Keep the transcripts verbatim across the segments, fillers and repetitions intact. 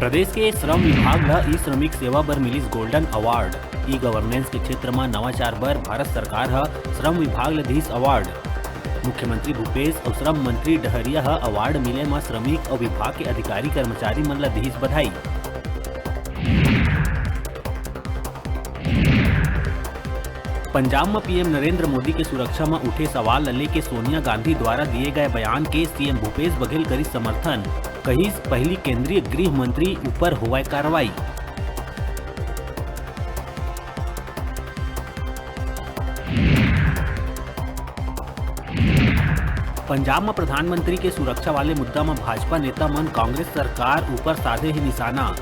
प्रदेश के श्रम विभाग ल ई श्रमिक सेवा बर मिलिस Golden Award। ई गवर्नेंस के क्षेत्र म नवाचार बर भारत सरकार ह श्रम विभाग ल दिस अवार्ड। मुख्यमंत्री भूपेश अउ श्रम मंत्री डहरिया ह अवार्ड मिले म श्रमिक अउ विभाग के अधिकारी कर्मचारी मन ल दिस बधाई। पंजाब म पीएम नरेंद्र मोदी के सुरक्षा म उठे सवाल ल लेके सोनिया गांधी द्वारा दिए गए बयान के सीएम भूपेश बघेल करिस समर्थन, कहिस, "पहिली केंद्रीय गृह मंत्री ऊपर होवय कार्रवाई।" पंजाब म प्रधानमंत्री के सुरक्षा वाले मुद्दा म भाजपा नेता मन कांग्रेस सरकार ऊपर साधे हे निशाना।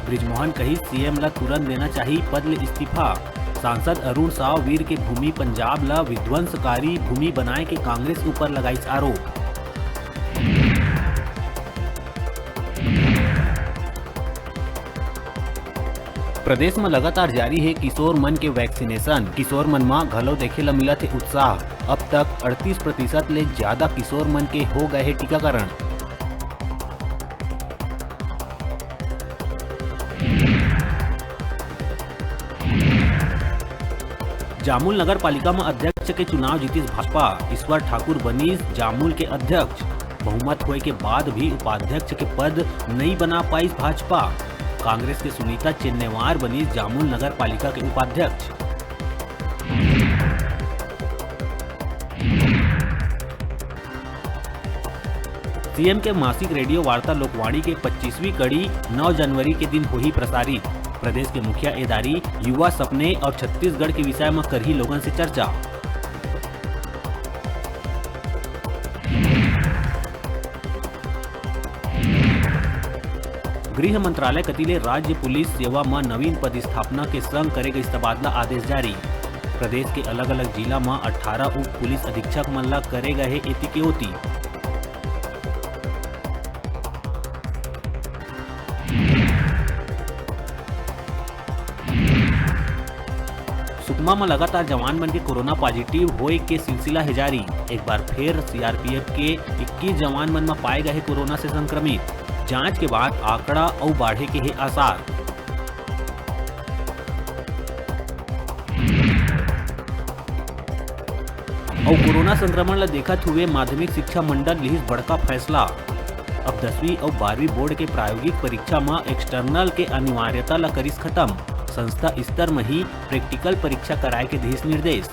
बृजमोहन कहिस, "सीएम ल तुरंत देना चाही पद ले इस्तीफा।" सांसद अरुण साव वीर के भूमि पंजाब ल विध्वंसकारी भूमि बनाए के कांग्रेस ऊपर लगाइस आरोप। प्रदेश म लगातार जारी हे किशोर मन के वैक्सीनेशन। किशोर मन म घलो देखे ल मिलत हे उत्साह। अब तक अड़तीस प्रतिशत ले ज्यादा किशोर मन के हो गए हे टीकाकरण। जामुल नगर पालिका म अध्यक्ष के चुनाव जीतिस भाजपा। ईश्वर ठाकुर बनिस जामुल के अध्यक्ष। बहुमत होए के बाद भी उपाध्यक्ष के पद नइ बना पाइस भाजपा। कांग्रेस के सुनीता चेन्नेवार बनिस जामुल नगर पालिका के उपाध्यक्ष। सीएम के मासिक रेडियो वार्ता लोकवाणी के पच्चीसवीं कड़ी नौ जनवरी के दिन होही प्रसारित। प्रदेश के मुखिया एदारी, युवा सपने और छत्तीसगढ़ के विषय म करही लोगन से चर्चा। गृह मंत्रालय कति ले राज्य पुलिस सेवा म नवीन पदस्थापना के संग करे गइस तबादला आदेश जारी। प्रदेश के अलग-अलग जिला म अट्ठारह उप पुलिस अधीक्षक मन ल करे गए हे एती के ओती। सुकमा म लगातार जवान मन के कोरोना पॉजिटिव होए के सिलसिला हे जारी। एक बार फेर सीआरपीएफ के इक्कीस जवान मन म पाए गए हे कोरोना से संक्रमित। जांच के बाद आंकड़ा अउ बाढ़े के हे आसार। अउ कोरोना संक्रमण ल देखत हुए माध्यमिक शिक्षा मंडल लिहिस बड़का फैसला। अब दसवीं अउ बारहवीं बोर्ड के प्रायोगिक परीक्षा म एक्सटर्नल के अनिवार्यता ल करिस खत्म। संस्था स्तर म ही प्रैक्टिकल परीक्षा कराए के दिस निर्देश।